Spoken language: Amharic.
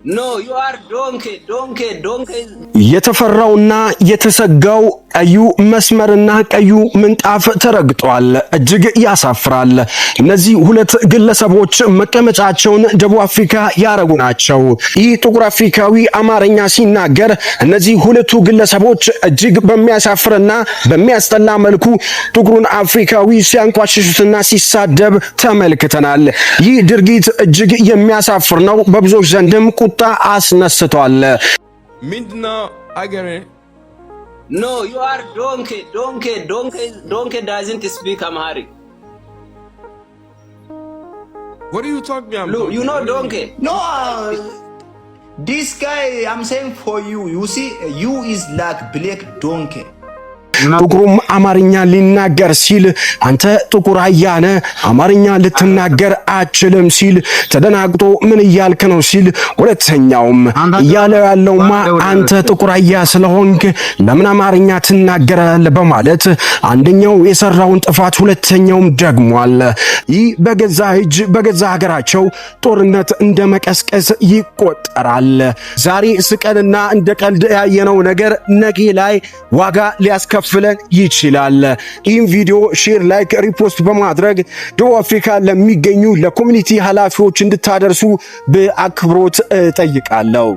No, you are donkey, donkey, donkey. የተፈራውና የተሰጋው ቀዩ መስመርና ቀዩ ምንጣፍ ተረግጧል። እጅግ ያሳፍራል። እነዚህ ሁለት ግለሰቦች መቀመጫቸውን ደቡብ አፍሪካ ያረጉ ናቸው። ይህ ጥቁር አፍሪካዊ አማርኛ ሲናገር እነዚህ ሁለቱ ግለሰቦች እጅግ በሚያሳፍርና በሚያስጠላ መልኩ ጥቁሩን አፍሪካዊ ሲያንቋሽሹትና ሲሳደብ ተመልክተናል። ይህ ድርጊት እጅግ የሚያሳፍር ነው። በብዙዎች ዘንድም ቁጣ አስነስቷል። ምንድነው አገሬ? No, you are donkey, donkey, donkey, donkey doesn't speak Amharic. What are you talking about? Look, you know What do you donkey. No, this guy, I'm saying for you. You see, you is like black donkey. ጥቁሩም አማርኛ ሊናገር ሲል አንተ ጥቁር አህያ ነህ፣ አማርኛ ልትናገር አትችልም ሲል ተደናግጦ ምን እያልክ ነው ሲል፣ ሁለተኛውም እያለ ያለውማ አንተ ጥቁር አህያ ስለሆንክ ለምን አማርኛ ትናገራለህ በማለት አንደኛው የሰራውን ጥፋት ሁለተኛውም ደግሟል። ይህ በገዛ እጅ በገዛ ሀገራቸው ጦርነት እንደ መቀስቀስ ይቆጠራል። ዛሬ ስቀንና እንደ ቀልድ ያየነው ነገር ነገ ላይ ዋጋ ሊያስከፍለን ይችላል። ይህም ቪዲዮ share፣ like፣ repost በማድረግ ደቡብ አፍሪካ ለሚገኙ ለ community ኃላፊዎች እንድታደርሱ በአክብሮት እጠይቃለሁ።